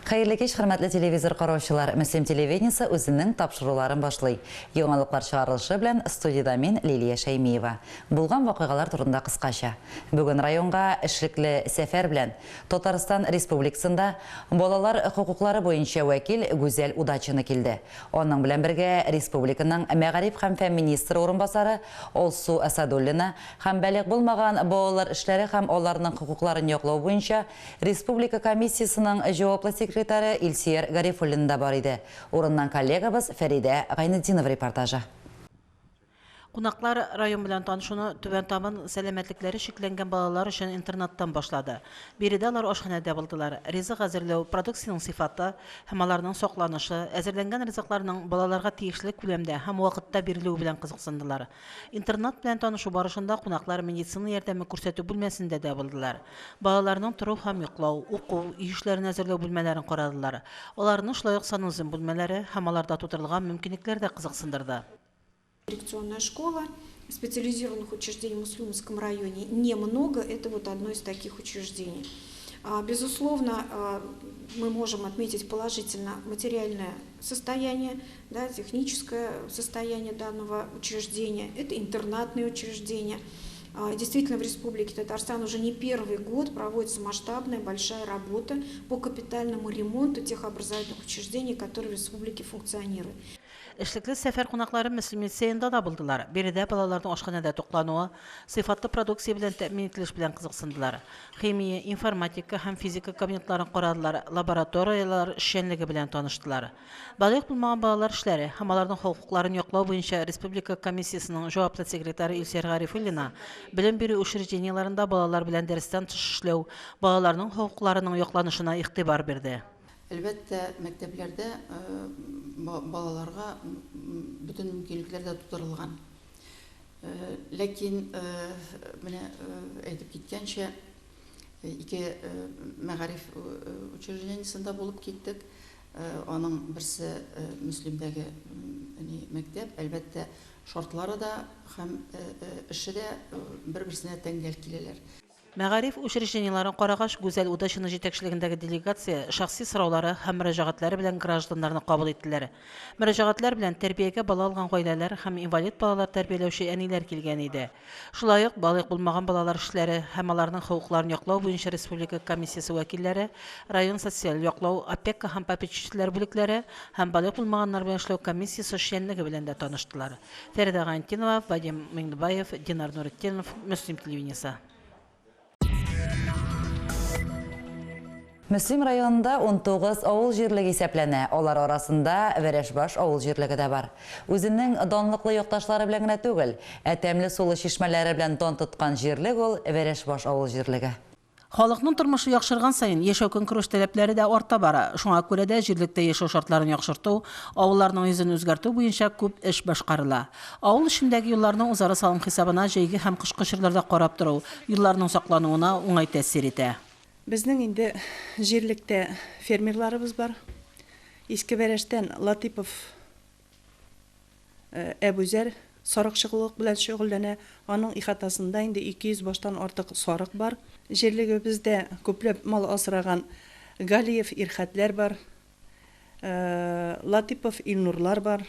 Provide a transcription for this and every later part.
Хәерле кич, хөрмәтле телевизор караучылар! Мөслим телевидениесе үзенең тапшыруларын башлый. Яңалыклар чыгарылышы белән студиядә мин, Лилия Шәймиева. Булган вакыйгалар турында кыскача. Бүген районга эшлекле сәфәр белән Татарстан Республикасында балалар хокуклары буенча вәкил Гүзәл Удачина килде. Аның белән бергә республиканың мәгариф һәм фән министры урынбасары Алсу Асадуллина һәм балигъ булмаган балалар эшләре һәм аларның хокукларын яклау буенча республика комиссиясенең җаваплы секретаре Илсөяр Гарифуллина да бар иде. Урыннан коллегабыз Фәридә Гайнетдинова репортажы. Кунаклар район белән танышуны Түбән Табын сәламәтлекләре чикләнгән балалар өчен интернаттан башлады. Биредә алар ашханәдә булдылар. Ризык әзерләү, продукциянең сыйфаты һәм аларның сакланышы, әзерләнгән ризыкларның балаларга тиешле күләмдә һәм вакытта бирелүе белән кызыксындылар. Интернат белән танышу барышында кунаклар медицина ярдәме күрсәтү бүлмәсендә дә булдылар. Балаларның тору һәм йоклау, уку, өй эшләрен әзерләү бүлмәләрен карадылар. Аларны шулай ук санузел бүлмәләре һәм аларда тудырылган мөмкинлекләр дә кызыксындырды. Коррекционная школа, специализированных учреждений в Муслюмовском районе немного, это вот одно из таких учреждений. Безусловно, мы можем отметить положительно материальное состояние, да, техническое состояние данного учреждения. Это интернатное учреждение. Действительно, в Республике Татарстан уже не первый год проводится масштабная большая работа по капитальному ремонту тех образовательных учреждений, которые в республике функционируют. Эшлекле сәфәр кунаклары Мөслим лицеенда да булдылар. Биредә балаларның ашханәдә туклануы, сыйфатлы продукция белән тәэмин ителеш белән кызыксындылар. Химия, информатика һәм физика кабинетларын карадылар, лабораторияләр эшчәнлеге белән таныштылар. Балигъ булмаган балалар эшләре һәм аларның хокукларын яклау буенча республика комиссиясенең җаваплы секретаре Илсөяр Гарифуллина белем бирү учреждениеләрендә балалар белән дәрестән тыш эшләү, балаларның хокукларының якланышына игътибар бирде. Әлбәттә, мәктәпләрдә балаларга бөтен мөмкинлекләр дә тудырылган. Ләкин, менә әйтеп киткәнчә, ике мәгариф учреждениесендә булып киттек. Аның берсе Мөслимдәге мәктәп. Әлбәттә, шартлары да һәм эше дә бер-берсенә тәңгәл киләләр. Мәгариф учреждениеләрен карагач, Гүзәл Удачина җитәкчелегендәге делегация шәхси сораулары һәм мөрәҗәгатьләре белән гражданнарны кабул иттеләр. Мөрәҗәгатьләр белән тәрбиягә бала алган гаиләләр һәм инвалид балалар тәрбияләүче әниләр килгән иде. Шулай ук балигъ булмаган балалар эшләре һәм аларның хокукларын яклау буенча республика комиссиясе вәкилләре, район социаль яклау, опека һәм попечительләр бүлекләре һәм балигъ булмаганнар белән эшләү комиссиясе эшчәнлеге белән дә таныштылар. Фәридә Гайнтинова, Вадим Миңнебаев, Динар Нуретдинов, Мөслим телевидениесе. Мөслим районында 19 авыл җирлеге исәпләнә, алар арасында Вәрәшбаш авыл җирлеге дә бар. Үзенең данлыклы якташлары белән генә түгел, ә тәмле сулы чишмәләре белән дан тоткан җирлек ул Вәрәшбаш авыл җирлеге. Халыкның тормышы яхшырган саен, яшәү-көнкүреш таләпләре дә арта бара. Шуңа күрә дә җирлектә яшәү шартларын яхшырту, авылларның йөзен үзгәртү буенча күп эш башкарыла. Авыл эчендәге юлларны үзара салым хисабына җәйге һәм кышкы чорларда карап тору, юлларның саклануына уңай тәэсир итә. Безнең инде җирлектә фермерларыбыз бар. Иске Бәрәштән Латыйпов Әбүзәр сарыкчылык белән шөгыльләнә. Аның ихатасында инде 200 баштан артык сарык бар. Җирлегебездә күпләп мал асраган Галиев Ирхәтләр бар, Латыйпов Илнурлар бар.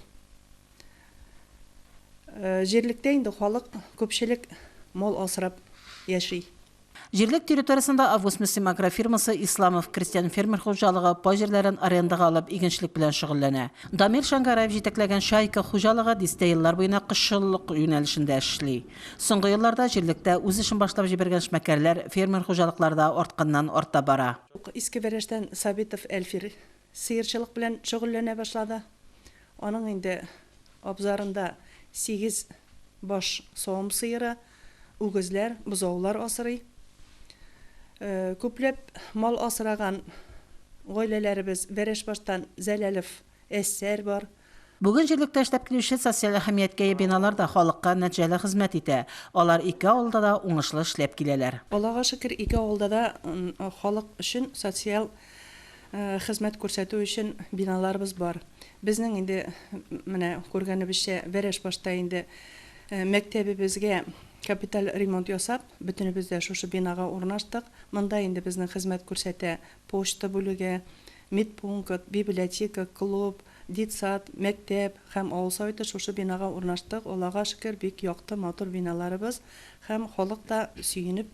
Җирлектә инде халык күпчелек мал асрап яши. Җирлек территориясендә Август-Мөслим агрофирмасы, Исламов крестьян-фермер хуҗалыгы пай җирләрен арендага алып игенчелек белән шөгыльләнә. Дамир Шәңгәрәев җитәкләгән Чайка хуҗалыгы дистә еллар буена кошчылык юнәлешендә эшли. Соңгы елларда җирлектә үз эшен башлап җибәргән эшмәкәрләр, фермер хуҗалыклары да артканнан-арта бара. Иске Бәрәштән Сабитов Әлфир сыерчылык белән шөгыльләнә башлады. Аның инде абзарында сигез баш савым сыеры, үгезләр, бозаулар асрый. Күпләп мал асраган гаиләләребез Вәрәшбаштан Зәләлов Әссәр бар. Бүген җирлектә эшләп килүче социаль әһәмияткә ия биналар да халыкка нәтиҗәле хезмәт итә. Алар ике авылда да уңышлы эшләп киләләр. Аллага шөкер, ике авылда да халык өчен социаль хезмәт күрсәтү өчен биналарыбыз бар. Безнең инде, менә күргәнебезчә, Вәрәшбашта инде Мәктәбебезгә капиталь ремонт ясап, бөтенебез дә шушы бинага урнаштык. Монда инде безнең хезмәт күрсәтә почта бүлеге, Медпункт, библиотека, клуб, детсад, мәктәп һәм авыл советы шушы бинага урнаштык. Аллага шөкер, бик якты, матур биналарыбыз һәм халык та сөенеп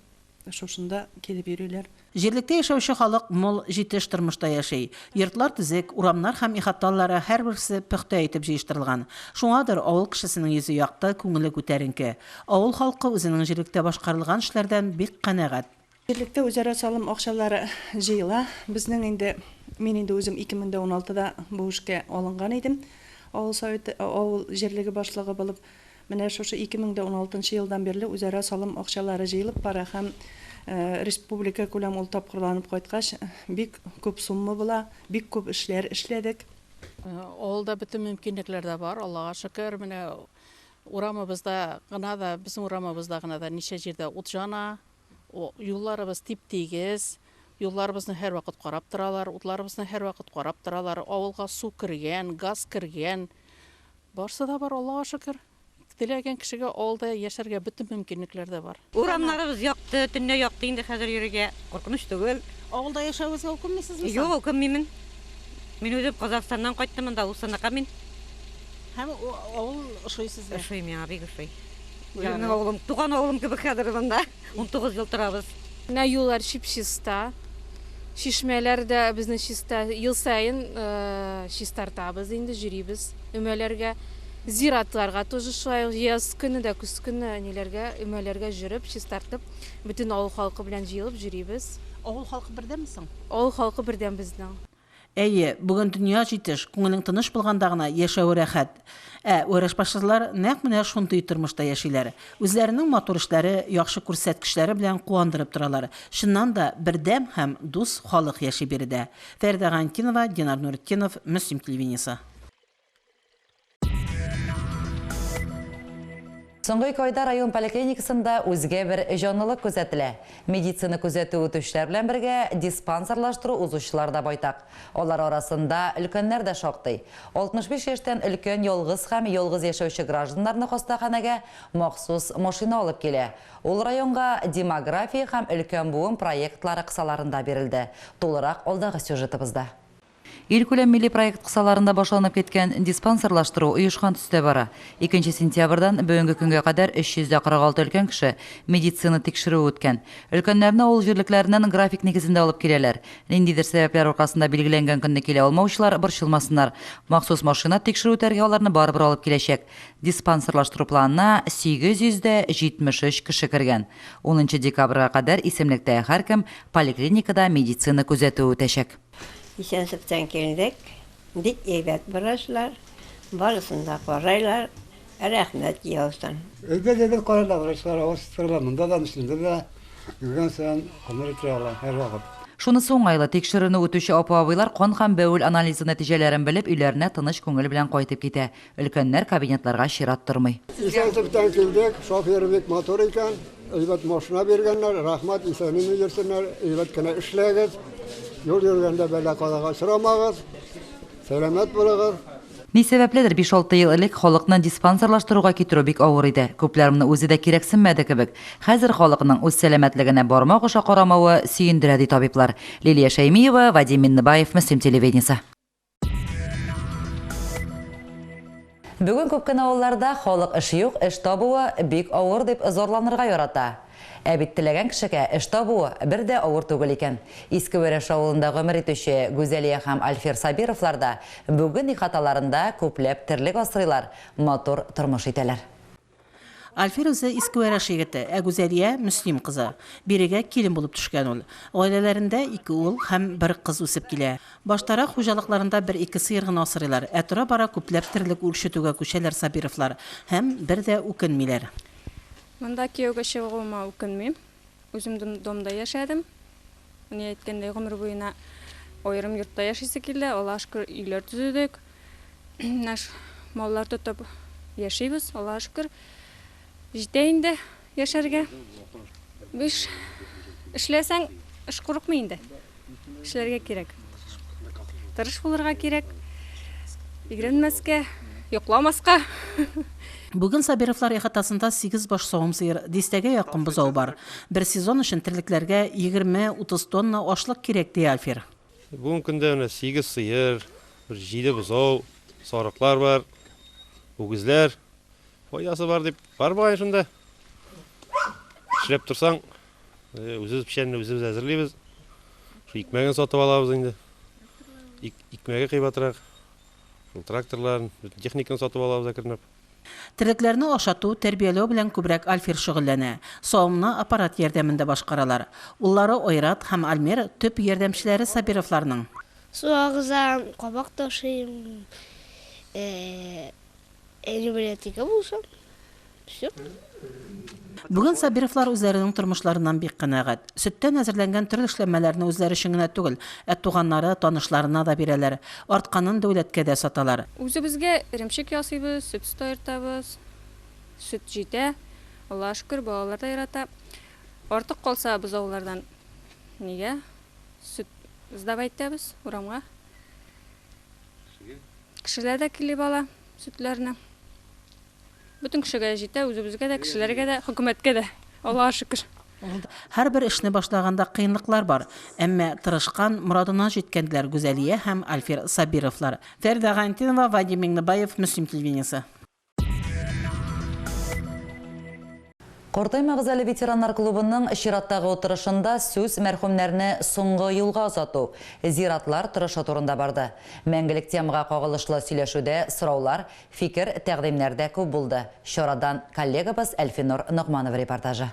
шушында килеп йөриләр. Җирлектә яшәүче халык мул, җитеш тормышта яши. Йортлар төзек, урамнар һәм ихаталары һәрберсе пөхтә итеп җыештырылган. Шуңадыр, авыл кешесенең йөзе якты, күңеле күтәренке. Авыл халкы үзенең җирлектә башкарылган эшләрдән бик канәгать. Җирлектә үзара салым акчалары җыела. Безнең инде, мин инде үзем 2016 да бу эшкә алынган идем, авыл советы, авыл җирлеге башлыгы булып. Менә шушы 2016 нчы елдан бирле үзара салым акчалары җыелып бара һәм республика күләм ул тапкырланып кайткач, бик күп сумма була, бик күп эшләр эшләдек. Авылда бөтен мөмкинлекләр дә бар, Аллага шөкер. Менә урамыбызда гына да, безнең урамыбызда гына да ничә җирдә ут җана. Юлларыбыз тип-тигез, юлларыбызны һәрвакыт карап торалар, утларыбызны һәрвакыт карап торалар. Авылга су кергән, газ кергән. Барсы да бар, Аллага шөкер. Теләгән кешегә авылда яшәргә бөтен мөмкинлекләр дә бар. Урамнарыбыз якты, төнлә якты инде хәзер йөрергә куркыныч түгел. Авылда яшәвегезгә үкенмисезме соң? Юк, үкенмимен. Мин үзем Казахстаннан кайттым монда, Усаныкы мин. Һәм авыл ошый сезгә? Ошый миңа, бик ошый. Үземнең авылым, туган авылым кебек хәзер монда. 19 ел торабыз. Менә юллар чип-чиста. Чишмәләр дә безнең чиста. Ел саен чистартабыз инде, җөрибез өмәләргә. Зиратларга тоже шулай ук яз көне дә, көз көне ниләргә, өмәләргә җөреп, чистартып, бөтен авыл халкы белән җыелып җөрибез. Авыл халкы бердәмме соң? Авыл халкы бердәм безнең. Әйе, бүген дөнья җитеш, күңелең тыныч булганда гына яшәве рәхәт. Ә вәрәшбашлылар нәкъ менә шундый тормышта яшиләр. Үзләренең матур эшләре, яхшы күрсәткечләре белән куандырып торалар. Чыннан да, бердәм һәм дус халык яши биредә. Фәридә Ганкинова, Динар Нуретдинов, Мөслим телевидениесе. Соңгы ике айда район поликлиникасында үзгә бер җанлылык күзәтелә. Медицина күзәтү үтүчеләр белән бергә диспансерлаштыру узучылар да байтак. Алар арасында өлкәннәр дә шактый. 65 яшьтән өлкән ялгыз һәм ялгыз яшәүче гражданнарны хастаханәгә махсус машина алып килә. Ул районга Демография һәм өлкән буын проектлары кысаларында бирелде. Тулырак алдагы сюжетыбызда. Илкүләм милли проект кысаларында башланып киткән диспансерлаштыру оешкан төстә бара. Икенче сентябрьдән бүгенге көнгә кадәр 346 өлкән кеше медицина тикшерүе үткән. Өлкәннәрне авыл җирлекләреннән график нигезендә алып киләләр. Ниндидер сәбәпләр аркасында билгеләнгән көнне килә алмаучылар борчылмасыннар. Махсус машина тикшерү үтәргә аларны барыбер алып киләчәк. Диспансерлаштыру планына 873 кеше кергән. Унынчы декабрьгә кадәр исемлектә һәркем поликлиникада медицина күзәтүе үтәчәк. Исән-саптан килдек. Бик әйбәт врачлар, барысын да карайлар. Рәхмәт яусын. Әйбәт-әйбәт карыйлар врачлар, авыз тутыралар, монда да, Мөслимдә дә йөргән саен гомер итә алар һәрвакыт. Шунысы уңайлы, тикшеренү үтүче апа-абыйлар кан һәм бәвел анализы нәтиҗәләрен белеп, өйләренә тыныч күңел белән кайтып китә. Өлкәннәр кабинетларга чират тормый. Исән-саптан килдек, шоферы бик матур икән, әйбәт машина биргәннәр, рәхмәт, исән-имин йөрсеннәр, әйбәт кенә эшләгез, юл йөргәндә бәла-казага очрамагыз, сәламәт булыгыз. Ни сәбәпледер, биш-алты ел элек халыкны диспансерлаштыруга китерү бик авыр иде. Күпләр моны үзе дә кирәксенмәде кебек. Хәзер халыкның үз сәламәтлегенә бармак аша карамавы сөендерә, ди табиблар. Лилия Шәймиева, Вадим Миннебаев, Мөслим телевидениесе. Бүген күп кенә авылларда халык эш юк, эш табуы бик авыр дип зарланырга ярата. Ә бит теләгән кешегә эш табуы бер дә авыр түгел икән. Иске Вәрәш авылында гомер итүче Гүзәлия һәм Альфир Сабировлар да бүген ихаталарында күпләп терлек асрыйлар, матур тормыш итәләр. Альфир үзе Иске Вәрәш егете, ә Гүзәлия, Мөслим кызы. Бирегә килен булып төшкән ул. Гаиләләрендә ике ул һәм бер кыз үсеп килә. Баштарак хуҗалыкларында бер-ике сыер гына асрыйлар, ә тора-бара күпләп терлек үрчетүгә күчәләр Сабировлар һәм бер дә үкенмиләр. Монда кияүгә чыгуыма үкенмим. Үзем домда яшәдем. Ни әйткәндәй, гомер буена аерым йортта яшисе килде. Аллага шөкер, өйләр төзедек. Менә маллар тотып яшибез, Аллага шөкер. Җитә инде яшәргә. Биш эшләсәң, эш курыкмый инде. Эшләргә кирәк. Тырыш булырга кирәк. Игрәнмәскә, йокламаска. Бүген Сабировлар ихатасында сигез баш савым сыер, дистәгә якын бозау бар. Бер сезон өчен терлекләргә 20-30 тонна ашлык кирәк, ди Альфир. Бүгенге көндә менә 8 сыер, бер 7 бозау, сарыклар бар, үгезләр. Файдасы бар дип, бар бугай шунда. Эшләп торсаң, үзебез печәнне үзебез әзерлибез. Шул икмәген сатып алабыз инде. Икмәге кыйбатрак. Шул тракторларын, бөтен техниканы сатып алабыз әкренләп. Терлекләрне ашату, тәрбияләү белән күбрәк Альфир шөгыльләнә. Савымны аппарат ярдәмендә башкаралар. Уллары Айрат һәм Альмир төп ярдәмчеләре Сабировларның. Су агызам, кабак ташыйм, Әни белән әтигә булышам. Всё. Бүген Сабировлар үзләренең тормышларыннан бик канәгать. Сөттән әзерләнгән төрле эшләнмәләрне үзләре өчен генә түгел, ә туганнары, танышларына да бирәләр. Артканын дәүләткә дә саталар. Үзебезгә эремчек ясыйбыз, сөт сөт аертабыз. Сөт җитә. Аллага шөкер, балалар да ярата. Артык калса бозаулардан нигә сөт сдавать итәбез урамга. Кешеләр дә килеп ала сөтләрне. Бөтен кешегә дә җитә, үзебезгә дә, кешеләргә дә, хөкүмәткә дә. Аллага шөкер. Һәрбер эшне башлаганда кыенлыклар бар. Әмма тырышкан, морадына җиткән, диләр Гүзәлия һәм Альфир Сабировлар. Фәридә Гайнтинова, Вадим Миңнебаев, Мөслим телевидениесе. Картаймагыз әле ветераннар клубының чираттагы утырышында сүз мәрхүмнәрне соңгы юлга озату, зиратлар торышы турында барды. Мәңгелек темага кагылышлы сөйләшүдә сораулар, фикер, тәкъдимнәр дә күп булды. Чарадан коллегабыз Әлфинур Ногманова репортажы.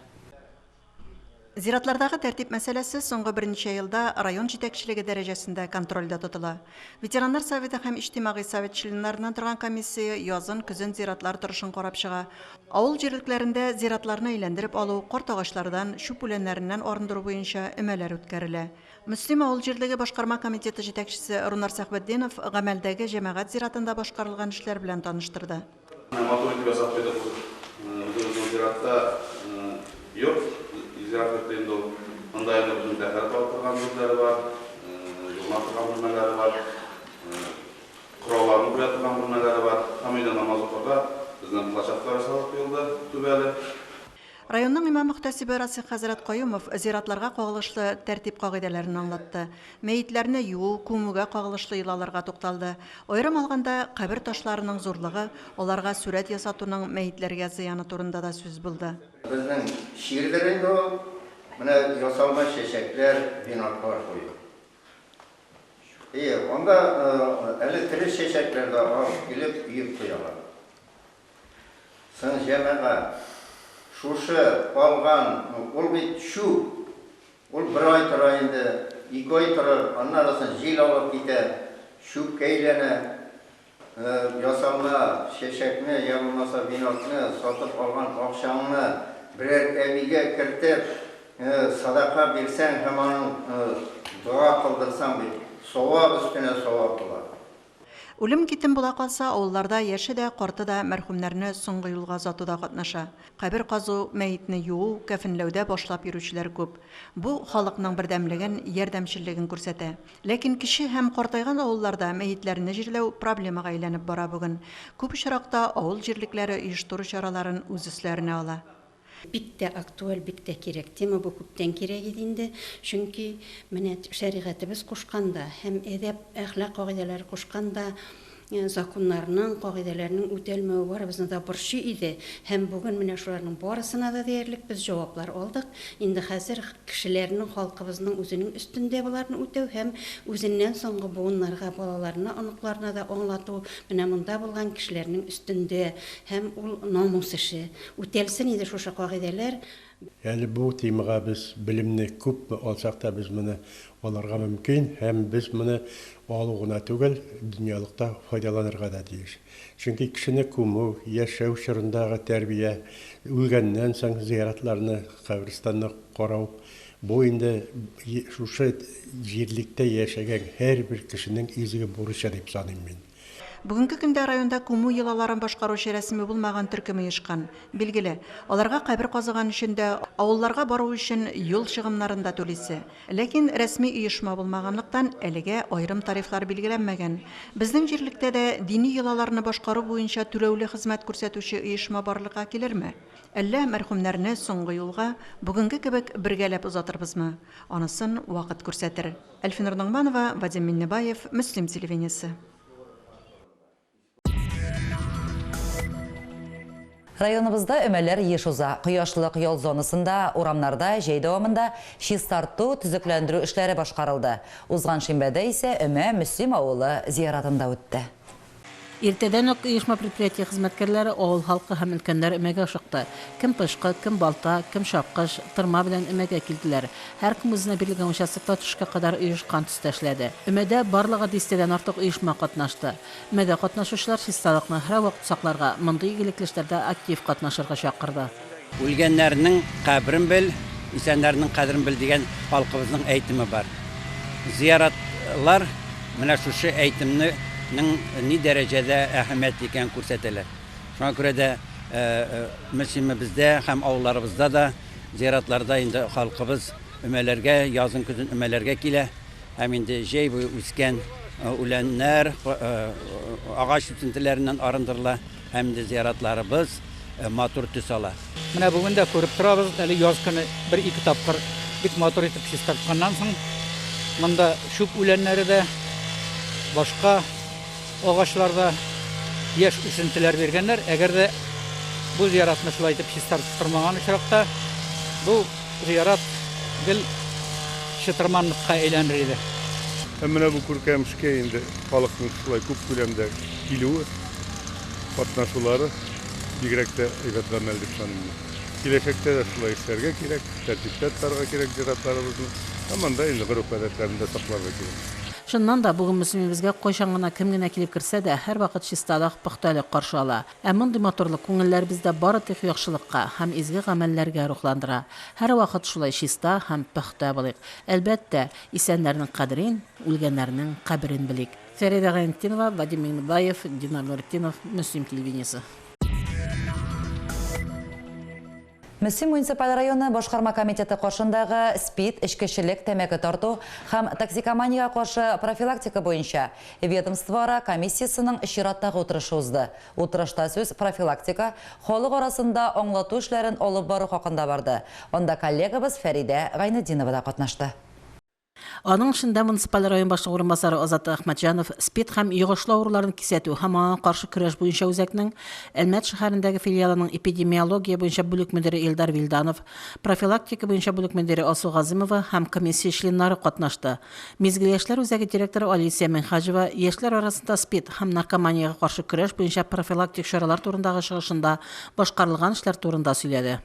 Зиратлардагы тәртип мәсьәләсе соңгы берничә елда район җитәкчелеге дәрәҗәсендә контрольдә тотыла. Ветераннар советы һәм иҗтимагый совет членнарыннан торган комиссия язын, көзен зиратлар торышын карап чыга. Авыл җирлекләрендә зиратларны әйләндереп алу, карт агачлардан, чүп үләннәреннән арындыру буенча өмәләр үткәрелә. Мөслим авыл җирлеге башкарма комитеты җитәкчесе Рунар Сәхбетдинов гамәлдәге җәмәгать зиратында башкарылган эшләр белән таныштырды. Менә матур итеп ясап куйдык үзебезнең зиратта йорт, зират йорты инде ул. Монда инде безнең тәһарәт ала торган җирләре бар, юына торган бүлмәләре бар, коралларны куя торган бүлмәләре бар. Һәм өйдә намаз укырга безнең площадкалар ясалып куелды, түбәле. Районның имам-мөхтәсибе Расих хәзрәт Каюмов зиратларга кагылышлы тәртип кагыйдәләрен аңлатты. Мәетләрне юу, күмүгә кагылышлы йолаларга тукталды. Аерым алганда, кабер ташларының зурлыгы, аларга сурәт ясатуның мәетләргә зыяны турында да сүз булды. Безнең чирдер инде ул, менә ясалма чәчәкләр, веноклар кую. Ие, анда әле тере чәчәкләр дә алып килеп өеп куялар. Соң, җәмәгать, шушы алган, ул бит чүп, ул бер ай тора инде, ике ай торыр, аннарысын җил алып китә, чүпкә әйләнә. Ясалма чәчәкне, я булмаса венокны сатып алган акчаңны берәр әбигә кертеп, садака бирсәң һәм аның дога кылдырсаң бит, савап өстенә савап була. Үлем-китем була калса, авылларда яше дә, карты да мәрхүмнәрне соңгы юлга озатуда катнаша. Кабер казу, мәетне юу, кәфенләүдә башлап йөрүчеләр күп. Бу, халыкның бердәмлеген, ярдәмчеллеген күрсәтә. Ләкин кече һәм картайган авылларда мәетләрне җирләү проблемага әйләнеп бара бүген. Күп очракта авыл җирлекләре оештыру чараларын үз өсләренә ала. Бик тә актуаль, бик тә кирәк тема бу, күптән кирәк иде инде. Чөнки менә шәригатебез кушкан да һәм әдәп, әхлак кагыйдәләре кушкан да, законнарның, кагыйдәләрнең үтәлмәве барыбызны да борчый иде. Һәм бүген менә шуларның барысына да диярлек без җаваплар алдык. Инде хәзер кешеләрнең, халкыбызның үзенең өстендә боларны үтәү һәм үзеннән соңгы буыннарга, балаларына, оныкларына да аңлату менә монда булган кешеләрнең өстендә. Һәм ул намус эше. Үтәлсен иде шушы кагыйдәләр. Әле бу темага без белемне күпме алсак та без моны алырга мөмкин һәм без моны алу гына түгел, дөньялыкта файдаланырга да тиеш. Чөнки кешене күмү, яшәү чорындагы тәрбия, үлгәннән соң зыяратларны, каберстанны карау, бу инде шушы җирлектә яшәгән һәрбер кешенең изге бурычы дип саныйм мин. Бүгенге көндә районда күмү йолаларын башкаручы рәсми булмаган төркем оешкан. Билгеле, аларга кабер казыган өчен дә, авылларга бару өчен юл чыгымнарын да түлисе. Ләкин рәсми оешма булмаганлыктан, әлегә аерым тарифлар билгеләнмәгән. Безнең җирлектә дә дини йолаларны башкару буенча түләүле хезмәт күрсәтүче оешма барлыкка килерме? Әллә мәрхүмнәрне соңгы юлга бүгенге кебек бергәләп озатырбызмы? Анысын вакыт күрсәтер. Әлфинур Ногманова, Вадим Миннебаев, Мөслим телевидениесе. Районыбызда өмәләр еш уза. Кояшлык ял зонасында, урамнарда җәй дәвамында чистарту, төзекләндерү эшләре башкарылды. Узган шимбәдә исә өмә Мөслим авылы зияратында үтте. Иртәдән үк оешма-предприятие хезмәткәрләре, авыл халкы һәм өлкәннәр өмәгә ашыкты. Кем пычкы, кем балта, кем чапкыч, тырма белән өмәгә килделәр. Һәркем үзенә бирелгән участокта төшкә кадәр оешкан төстә эшләде. Өмәдә барлыгы дистәдән артык оешма катнашты. Өмәдә катнашучылар чисталыкны һәрвакыт сакларга, мондый игелекле эшләрдә актив катнашырга чакырды. Үлгәннәрнең каберен бел, исәннәрнең кадерен бел дигән халкыбызның әйтеме бар. Зыяратлар менә шушы әйтемне нең ни дәрәҗәдә әһәмиятле икәнен күрсәтәләр. Шуңа күрә дә Мөслимебездә һәм авылларыбызда да зыяратларда инде халкыбыз өмәләргә, язын-көзен өмәләргә килә. Һәм инде җәй буе үскән үләннәр, агач үсентеләреннән арындырыла һәм инде зыяратларыбыз матур төс ала. Менә бүген дә күреп торабыз, әле яз көне бер-ике тапкыр бик матур итеп чистартканнан соң, монда чүп үләннәре дә, башка агачлар да, яшь үсентеләр биргәннәр. Әгәр дә бу зыяратны шулай итеп чистартып тормаган очракта, бу Зыярат гел чытырманлыкка әйләнер иде. Һәм менә бу күркәм эшкә инде халыкның шулай күп күләмдә килүе, катнашулары бигрәк тә әйбәт гамәл дип саныйм мин. Киләчәктә дә шулай эшләргә кирәк, тәртиптә тотарга кирәк зиратларыбызны һәм анда инде гореф-гадәтләрне дә сакларга кирәк. Чыннан да, бүген Мөслимебезгә кайчан гына кем генә килеп керсә дә, һәрвакыт чисталык, пөхтәлек каршы ала. Ә мондый матурлык күңелләребездә бары тик яхшылыкка һәм изге гамәлләргә рухландыра. Һәрвакыт шулай чиста һәм пөхтә булыйк. Әлбәттә, исәннәрнең кадерен, үлгәннәрнең каберен белик. Фәридә Гайнетдинова, Вадим Миңнебаев, Динар Нуретдинов, Мөслим телевидениесе. Мөслим муниципаль районы башкарма комитеты каршындагы СПИД, эчкечелек, тәмәке тарту һәм токсикоманиягә каршы профилактика буенча ведомствоара комиссиясенең чираттагы утырышы узды. Утырышта сүз профилактика, халык арасында аңлату эшләрен алып бару хакында барды. Анда коллегабыз Фәридә Гайнетдинова да катнашты. Аның эшендә муниципаль район башлыгы урынбасары Азат Әхмәтҗанов, СПИД һәм йогышлы авыруларны кисәтү һәм аңа каршы көрәш буенча үзәкнең Әлмәт шәһәрендәге филиалының эпидемиология буенча бүлек мөдире Илдар Вилданов, профилактика буенча бүлек мөдире Алсу Газыймова һәм комиссия членнары катнашты. Мизгел яшьләр үзәге директоры Алисия Минһаҗева яшьләр арасында СПИД һәм наркоманиягә каршы көрәш буенча профилактик чаралар турындагы чыгышында башкарылган эшләр турында сөйләде.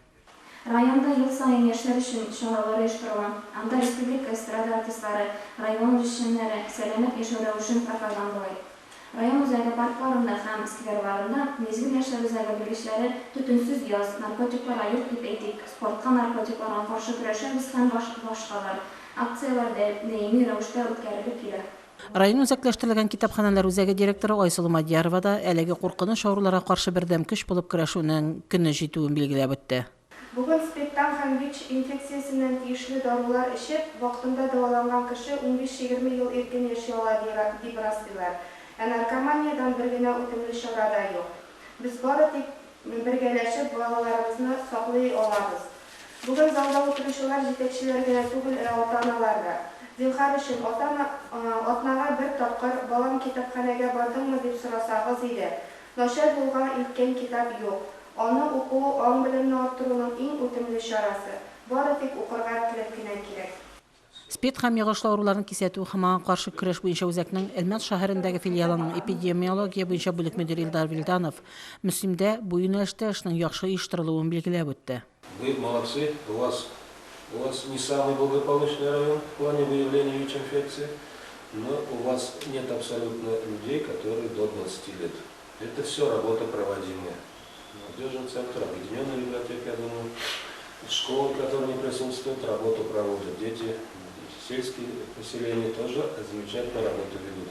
Районда ел саен яшьләр өчен чаралар оештырыла. Анда республика эстрада артистлары, район үзешчәннәре сәламәт яшәү рәвешен пропагандалый. Район үзәге паркларында һәм скверларында Мизгел яшьләр үзәге белгечләре Төтенсез яз, Наркотикларга юк дип әйтик, Спортка наркотикларга каршы көрәшәбез һәм башкалар акцияләр даими рәвештә үткәрелеп килә. Район үзәкләштерелгән китапханәләр үзәге директоры Айсылу Мадьярова да әлеге куркыныч авыруларга каршы бердәм көч булып көрәшүнең көне җитүен билгеләп үтте. Бүген СПИДтан һәм ВИЧ инфекциясеннән тиешле дарулар эчеп, вакытында дәваланган кеше унбиш-егерме ел иркен яши ала, дип раслыйлар. Ә наркоманиядән бер генә үтемле чара да юк. Без бары тик бергәләшеп балаларыбызны саклый алабыз. Бүген залда утыручылар җитәкчеләр генә түгел, ә ата-аналар да. Зинһар өчен, ата-ана, атнага бер тапкыр, балам, китапханәгә бардыңмы, дип сорасагыз иде. Начар юлга илткән китап юк. Аны уку, аң-белемне арттыруның иң үтемле чарасы. Бары тик укырга теләк кенә кирәк. СПИД һәм йогышлы авыруларны кисәтү һәм аңа каршы көрәш буенча үзәкнең Әлмәт шәһәрендәге филиалының эпидемиология буенча бүлек мөдире Илдар Вилданов Мөслимдә бу юнәлештә эшнең яхшы оештырылуын билгеләп үтте. Вы молодцы, у вас у вас не самый благополучный район в плане выявления ВИЧ-инфекции, но у вас нет абсолютно людей, которые до 20 лет. Это все работа проводимая. Молодежный центр, объединенная библиотека, я думаю, школы, которые не присутствуют, работу проводят дети, сельские поселения тоже замечательно работу ведут.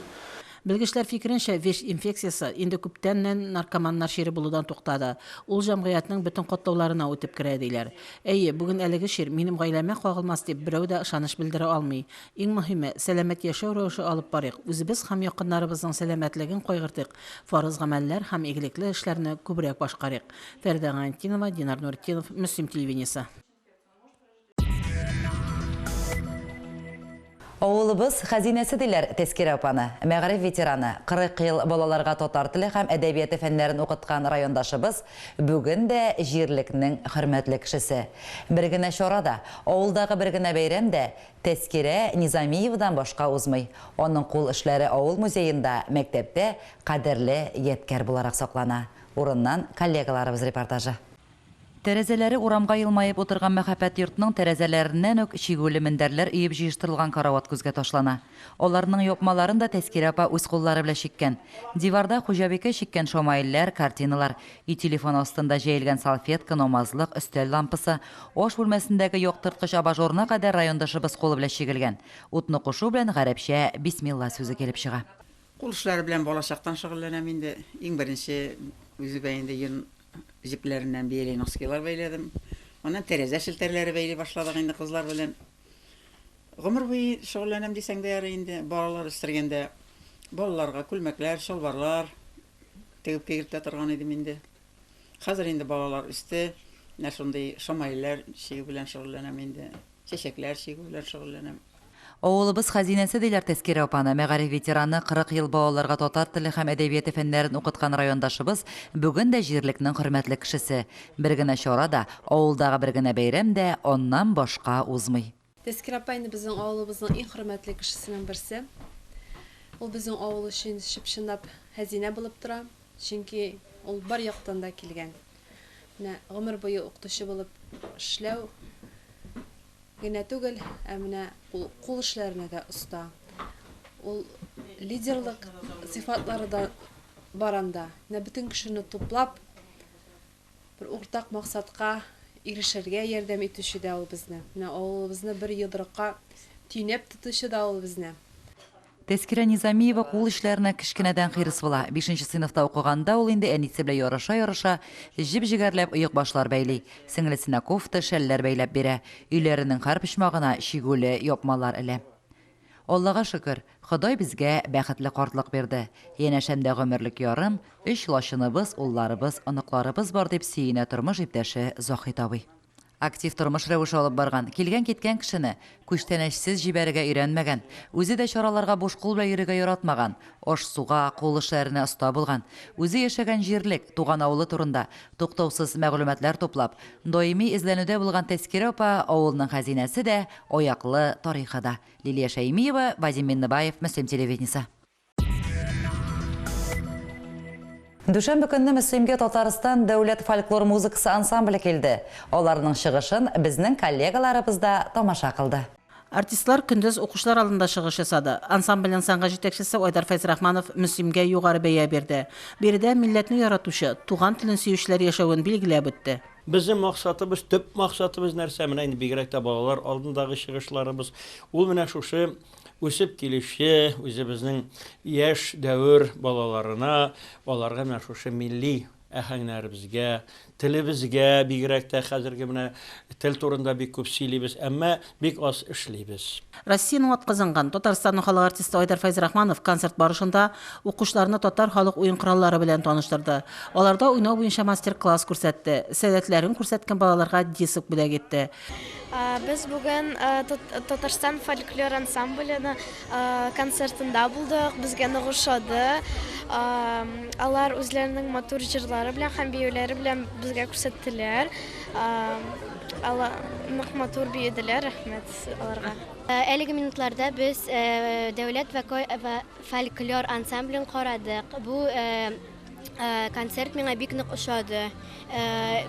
Белгечләр фикеренчә, вич инфекциясе инде күптәннән наркоманнар чире булудан туктады. Ул җәмгыятьнең бөтен катлауларына үтеп керә, диләр. Әйе, бүген әлеге чир минем гаиләмә кагылмас дип берәү дә ышаныч белдерә алмый. Иң мөһиме, сәламәт яшәү рәвеше алып барыйк, үзебез һәм якыннарыбызның сәламәтлеген кайгыртыйк, фарыз гамәлләр һәм игелекле эшләрне күбрәк башкарыйк. Фәридә Гайнетдинова, Динар Нуретдинов, Мөслим телевидениесе. Авылыбыз хәзинәсе диләр Тәскирә апаны. Мәгариф ветераны, 40 ел балаларга татар теле һәм әдәбияты фәннәрен укыткан райондашыбыз бүген дә җирлекнең хөрмәтле кешесе. Бер генә чара да, авылдагы бер генә бәйрәм дә Тәскирә Низамиевадан башка узмый. Аның кул эшләре авыл музеенда, мәктәптә кадерле ядкәр буларак саклана. Урыннан коллегаларыбыз репортажы. Тәрәзәләре урамга елмаеп утырган мәһабәт йортның тәрәзәләреннән үк чигүле мендәрләр өеп җыештырылган карават күзгә ташлана. Аларның япмаларын да Тәскирә апа үз куллары белән чиккән. Диварда хуҗабикә чиккән шамаилләр, картиналар, өй телефоны астында җәелгән салфетка, намазлык, өстәл лампасы, аш бүлмәсендәге яктырткыч абажурына кадәр райондашыбыз кулы белән чигелгән. Утны кушу белән гарәпчә Бисмилла сүзе килеп чыга. Кул эшләре белән балачактан шөгыльләнәм инде. Иң беренче үземә инде йон Җепләреннән бияләй носкилар бәйләдем. Аннан тәрәзә челтәрләре бәйли башладык инде кызлар белән. Гомер буе шөгыльләнәм дисәң дә ярый инде. Балалар үстергәндә балаларга күлмәкләр, чалбарлар тегеп кигертә торган идем инде. Хәзер инде балалар үсте. Менә шундый шамаилләр чигү белән шөгыльләнәм инде. Чәчәкләр чигү белән шөгыльләнәм. Авылыбыз хәзинәсе диләр Тәскирә апаны. Мәгариф ветераны, 40 ел балаларга татар теле һәм әдәбияты фәннәрен укыткан райондашыбыз бүген дә җирлекнең хөрмәтле кешесе. Бер генә чара да, авылдагы бер генә бәйрәм дә аннан башка узмый. Тәскирә апа инде безнең авылыбызның иң хөрмәтле кешесенең берсе. Ул безнең авыл өчен чып-чынлап хәзинә булып тора, чөнки ул бар яктан да килгән. Менә гомер буе укытучы булып эшләү генә түгел, ә менә ул кул эшләренә дә оста. Ул лидерлык сыйфатлары да бар анда. Менә бөтен кешене туплап, бер уртак максатка ирешергә ярдәм итүче дә ул безне. Менә авылыбызны бер йодрыкка төйнәп тотучы да ул безне. Тәскирә Низамиева кул эшләренә кечкенәдән хирыс була. Бишенче сыйныфта укыганда ул инде әнисе белән ярыша-ярыша, җеп-җегәрләп оекбашлар бәйли, сеңлесенә кофта, шәлләр бәйләп бирә, өйләренең һәр почмагына чигүле япмалар элә. Аллага шөкер, Ходай безгә бәхетле картлык бирде. Янәшәмдә гомерлек ярым, өч лачыныбыз, улларыбыз, оныкларыбыз бар, дип сөенә тормыш иптәше Заһит абый. Актив тормыш рәвеше алып барган, килгән-киткән кешене күчтәнәчсез җибәрергә өйрәнмәгән, үзе дә чараларга буш кул белән йөрергә яратмаган, аш-суга, кул эшләренә оста булган, үзе яшәгән җирлек, туган авылы турында туктаусыз мәгълүматлар туплап, даими эзләнүдә булган Тәскирә апа авылның хәзинәсе дә, аяклы тарихы да. Лилия Шәймиева, Вадим Миннебаев, Мөслим телевидениесе. Дүшәмбе көнне Мөслимгә Татарстан дәүләт фольклор музыкасы ансамбле килде. Аларның чыгышын безнең коллегаларыбыз да тамаша кылды. Артистлар көндез укучылар алдында чыгыш ясады. Ансамбльнең сәнгать җитәкчесе Айдар Фәйзрахманов Мөслимгә югары бәя бирде. Биредә милләтне яратучы, туган телен сөючеләр яшәвен билгеләп үтте. Безнең максатыбыз, төп максатыбыз нәрсә? Менә инде бигрәк тә балалар алдындагы чыгышларыбыз, ул менә шушы үсеп килүче үзебезнең яшь дәвер балаларына, аларга менә шушы милли әһәңнәребезгә, телебезгә, бигрәк тә хәзерге менә тел турында бик күп сөйлибез, әмма бик аз эшлибез. Россиянең атказанган, Татарстанның халык артисты Айдар Фәйзрахманов концерт барышында укучыларны татар халык уен кораллары белән таныштырды. Аларда уйнау буенча мастер-класс күрсәтте, сәләтләрен күрсәткән балаларга диск бүләк итте. Без бүген Татарстан фольклор ансамблены концертында булдык. Безгә нык ошады. Алар үзләренең матур җырлары белән һәм биюләре белән безгә күрсәттеләр. Алар нык матур биеделәр, рәхмәт аларга. Әлеге минутларда без Дәүләт фольклор ансамблен карадык. Бу концерт миңа бик нык ошады.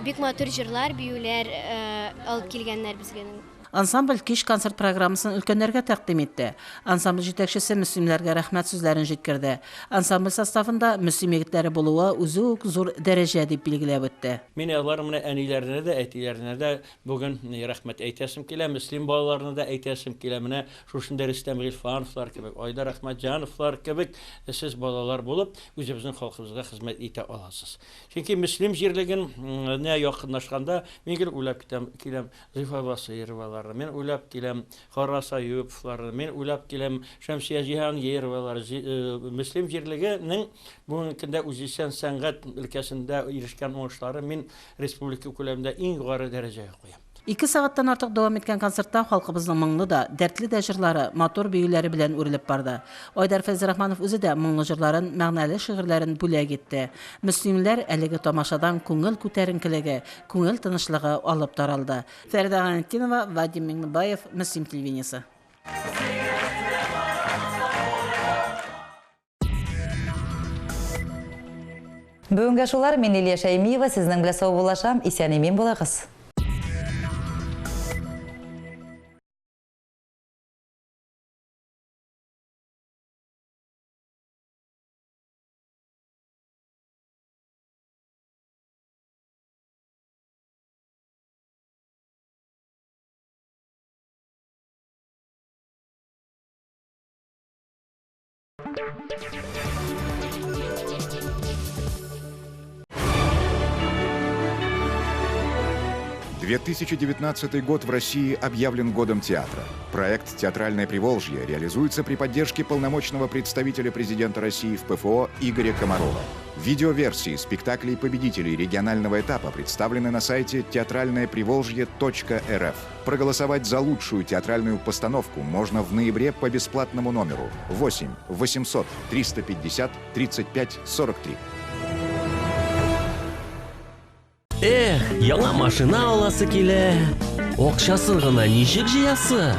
Бик матур җырлар, биюләр алып килгәннәр безгә. Ансамбль кич концерт программасын өлкәннәргә тәкъдим итте. Ансамбль җитәкчесе мөслимләргә рәхмәт сүзләрен җиткерде. Ансамбль составында Мөслим егетләре булуы үзе үк зур дәрәҗә, дип билгеләп үтте. Мин аларның менә әниләренә дә, әтиләренә дә бүген рәхмәт әйтәсем килә, Мөслим балаларына да әйтәсем килә. Менә шушындый Рөстәм Гыйльфановлар кебек, Айдар Әхмәтҗановлар кебек сез балалар булып, үзебезнең халкыбызга хезмәт итә аласыз. Чөнки Мөслим җирлеген нә якынлашканда, мин гел уйлап китәм, киләм Зифа Басыйроваларны, мин уйлап киләм Харрас Аюповларны, мин уйлап киләм Шәмсия Җиһангировалар. Мөслим җирлегенең бүгенге көндә үзешчән сәнгать өлкәсендә ирешкән уңышлары мин республика күләмендә иң югары дәрәҗәгә куям. Ике сәгатьтән артык дәвам иткән концертта халкыбызның моңлы да, дәртле дә җырлары, матур биюләре белән үрелеп барды. Айдар Фәйзрахманов үзе дә моңлы җырларын, мәгънәле шигырьләрен бүләк итте. Мөслимләр әлеге тамашадан күңел күтәренкелеге, күңел тынычлыгы алып таралды. Фәридә Гайнетдинова, Вадим Миңнебаев, Мөслим телевидениесе. Бүгенгә шулар, мин Лилия Шәймиева, сезнең белән саубуллашам, исән-имин булыгыз. «2019 год в России объявлен годом театра. Проект «Театральное Приволжье» реализуется при поддержке полномочного представителя президента России в ПФО Игоря Комарова. Видеоверсии спектаклей победителей регионального этапа представлены на сайте театральноеприволжье.рф. Проголосовать за лучшую театральную постановку можно в ноябре по бесплатному номеру 8 800 350 35 43. Эх, яңа машина аласы килә. Акчасын гына ничек җыясы?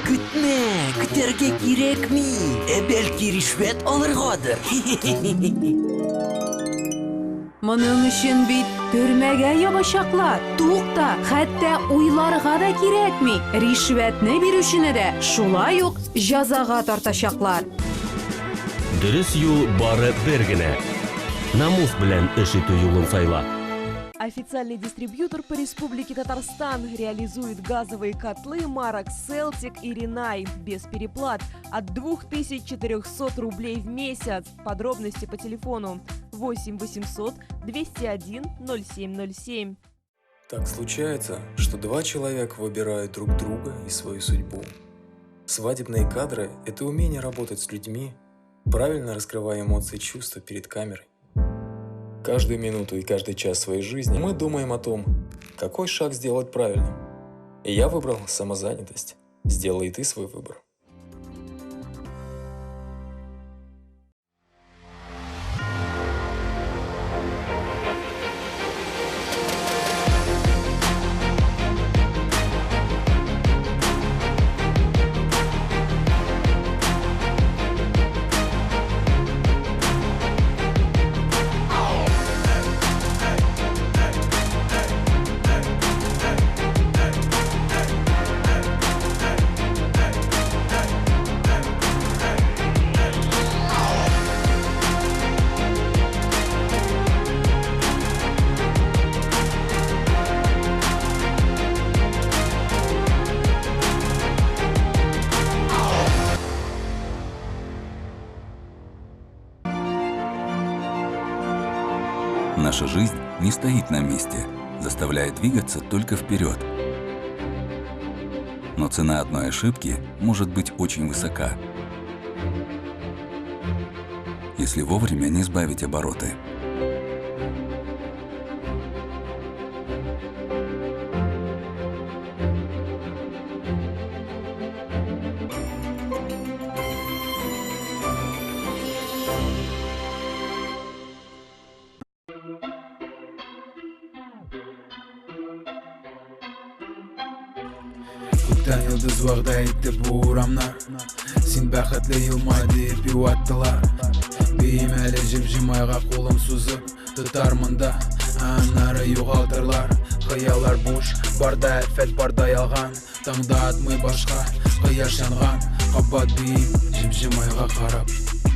Көтмә, көтәргә кирәкми. Ә бәлки ришвәт алыргадыр? Моның өчен бит төрмәгә ябачаклар. Тукта, хәтта уйларга да кирәкми. Ришвәтне бирүчене дә шулай ук җәзага тартачаклар. Дөрес юл бары бер генә. Намус белән эш итү юлын сайла. Официальный дистрибьютор по Республике Татарстан реализует газовые котлы марок Celtic и Ринай без переплат от 2400 рублей в месяц. Подробности по телефону 8 800 201 0707. Так случается, что два человека выбирают друг друга и свою судьбу. Свадебные кадры – это умение работать с людьми, правильно раскрывая эмоции и чувства перед камерой. Каждую минуту и каждый час своей жизни мы думаем о том, какой шаг сделать правильным. И я выбрал самозанятость. Сделай и ты свой выбор. Наша жизнь не стоит на месте, заставляя двигаться только вперед. Но цена одной ошибки может быть очень высока, если вовремя не сбавить обороты. Күктән йолдыз вәгъдә итте бу урамнар. Син бәхетле елмай диеп юаттылар. Биим әле җем-җем айга кулым сузып, тотармын да. Аннары югалтырлар. Хыяллар буш, бар да афәт, бар да ялган. Таңда атмый башка, кояш янган. Кабат биим, җем-җем айга карап.